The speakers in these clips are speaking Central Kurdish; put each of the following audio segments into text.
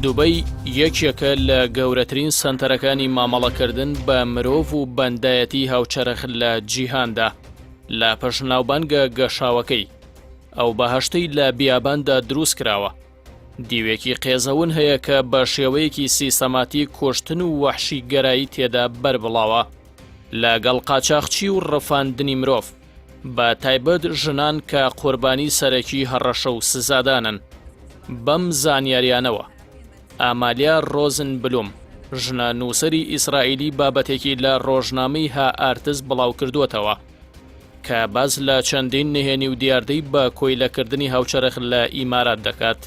دوبەی یەکێکە لە گەورەترین سەنتەرەکانی مامەڵەکردن بە مرۆڤ و بەندایەتی هاوچەرخ لە جیهاندا لە پشت ناوبانگە گەشاوەکەی ئەو بەهەشتەی لە بیاباندا دروست کراوە دیوێکی قێزەون هەیە کە بە شێوەیەکی سیستەماتیک کوشتن و وەحشیگەرایی تێدا بەربڵاوە لەگەڵ قاچاخچی و ڕفاندنی مرۆڤ بە تایبەت ژنان کە قوربانی سەرەکی هەڕەشە و سزادانن. بەم زانیاریانەوە ئامالیا ڕۆزنبلوم، ژنە نووسەری ئیسرائیلی بابەتێکی لە ڕۆژنامەی هائارتز بڵاوکردووەتەوە کە باس لە چەندین نهێنی و دیاردەی بە کۆیلەکردنی هاوچەرخ لە ئیمارات دەکات.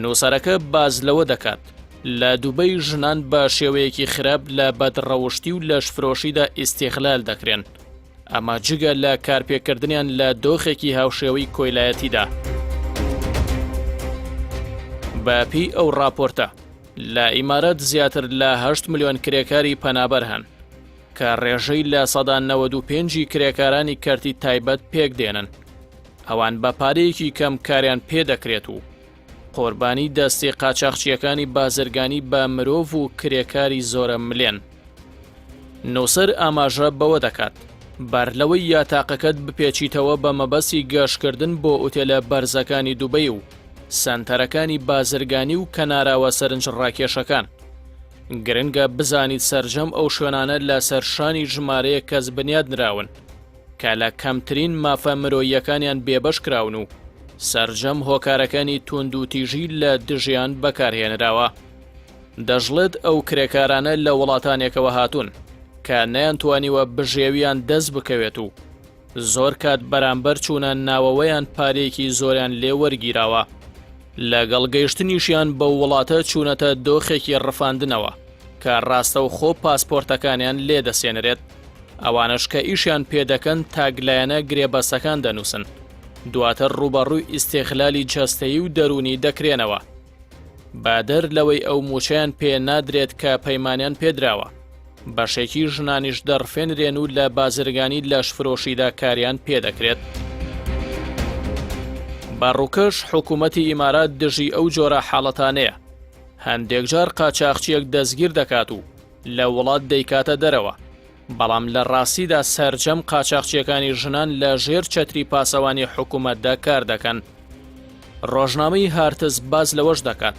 نووسەرەکە باس لەوە دەکات، لە دوبەی ژنان بە شێوەیەکی خراپ لە بەدڕەوشتی و لەشفرۆشیدا ئیستیغلال دەکرێن، ئەمە جگە لە کارپێکردنیان لە دۆخێکی هاوشێوەی کۆیلایەتیدا. بە پێی ئەو ڕاپۆرتە، لە ئیمارات زیاتر لە 8 ملیۆن کرێکاری پەنابەر هەن، کە ڕێژەی 95% ی کرێکارانی کەرتی تایبەت پێک دێنن. ئەوان بە پارەیەکی کەم کاریان پێ دەکرێت و قوربانی دەستی قاچاخچییەکانی بازرگانی بە مرۆڤ و کرێکاری زۆرەملێن. نووسەر ئاماژە بەوە دەکات، بەر لەوەی یاتاقەکەت بپێچیتەوە بە مەبەستی گەشتکردن بۆ ئوتێلە بەرزەکانی دوبەی و سەنتەرەکانی بازرگانی و کەناراوە سەرنجڕاکێشەکان، گرنگە بزانیت سەرجەم ئەو شوێنانە لەسەر شانی ژمارەیەک کەس بنیادنراون کە لە کەمترین مافە مرۆییەکانیان بێبەش کراون و سەرجەم هۆکارەکانی توندوتیژی لە دژیان بەکارهێنراوە. دەشڵێت ئەو کرێکارانە لە وڵاتانێکەوە هاتوون کە نەیانتوانیوە بژێویان دەست بکەوێت و زۆر کات بەرامبەر چوونە ناوەوەیان پارەیەکی زۆریان لێ وەرگیراوە، لەگەڵ گەیشتنیشیان بەو وڵاتە چوونەتە دۆخێکی ڕفاندنەوە کە ڕاستەوخۆ پاسپۆرتەکانیان لێ دەسێنرێت، ئەوانەش کە ئیشیان پێ دەکەن تاکلایەنە گرێبەستەکان دەنووسن، دواتر ڕووبەڕووی ئیستیغلالی جەستەیی و دەروونی دەکرێنەوە. بەدەر لەوەی ئەو مووچەیان پێ نادرێت کە پەیمانیان پێدراوە، بەشێکی ژنانیش دەڕفێنرێن و لە بازرگانی لەشفرۆشیدا کاریان پێدەکرێت. بە ڕووکەش حکوومەتی ئیمارات دژی ئەو جۆرە حاڵەتانەیە، هەندێکجار قاچاخچییەک دەستگیر دەکات و لە وڵات دەیکاتە دەرەوە، بەڵام لە ڕاستیدا سەرجەم قاچاخچییەکانی ژنان لە ژێر چەتری پاسەوانی حکوومەتدا کار دەکەن. ڕۆژنامەی هارتز باس لەوەش دەکات،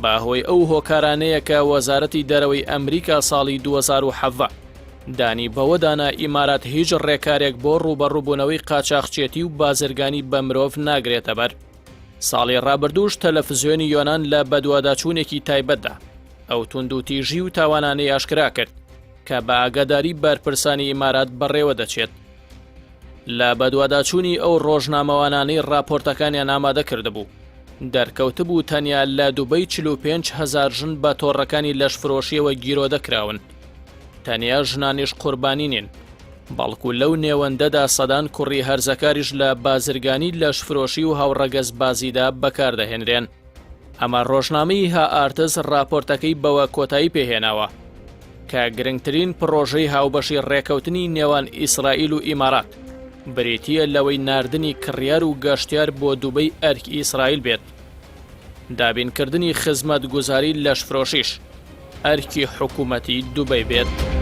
بە هۆی ئەو هۆکارانەیە کە وەزارەتی دەرەوەی ئەمریکا ساڵی 2017 دانی بەوەدانا ئیمارات هیچ ڕێکارێک بۆ ڕووبەڕووبوونەوەی قاچاخچێتی و بازرگانی بە مرۆڤ ناگرێتەبەر. ساڵی ڕابردووش تەلەفزیۆنی یۆنان لە بەدواداچوونێکی تایبەتدا ئەو توندوتیژی و تاوانانەی ئاشکرا کرد کە بە ئاگاداری بەرپرسانی ئیمارات بەڕێوە دەچێت. لە بەدواداچوونی ئەو ڕۆژنامەوانانەی ڕاپۆرتەکانیان ئامادە کردبوو، دەرکەوتبوو تەنیا لە دوبەی 45 هەزار ژن بە تۆڕەکانی لەشفرۆشییەوە گیرۆدە کراون. تەنیا ژنانیش قوربانی نین، بەڵکو لەو نێوەندەدا سەدان کوڕی هەرزەکاریش لە بازرگانی لەشفرۆشی و هاوڕەگەزبازیدا بەکاردەهێنرێن. ئەمە ڕۆژنامەی هائارتز ڕاپۆرتەکەی بەوە کۆتایی پێهێناوە کە گرنگترین پڕۆژەی هاوبەشی ڕێکەوتنی نێوان ئیسرائیل و ئیمارات بریتییە لەوەی ناردنی کڕیار و گەشتیار بۆ دوبەی ئەرکی ئیسرائیل بێت، دابینکردنی خزمەتگوزاری لەشفرۆشیش ئەرکی حکوومەتی دوبەی بێت.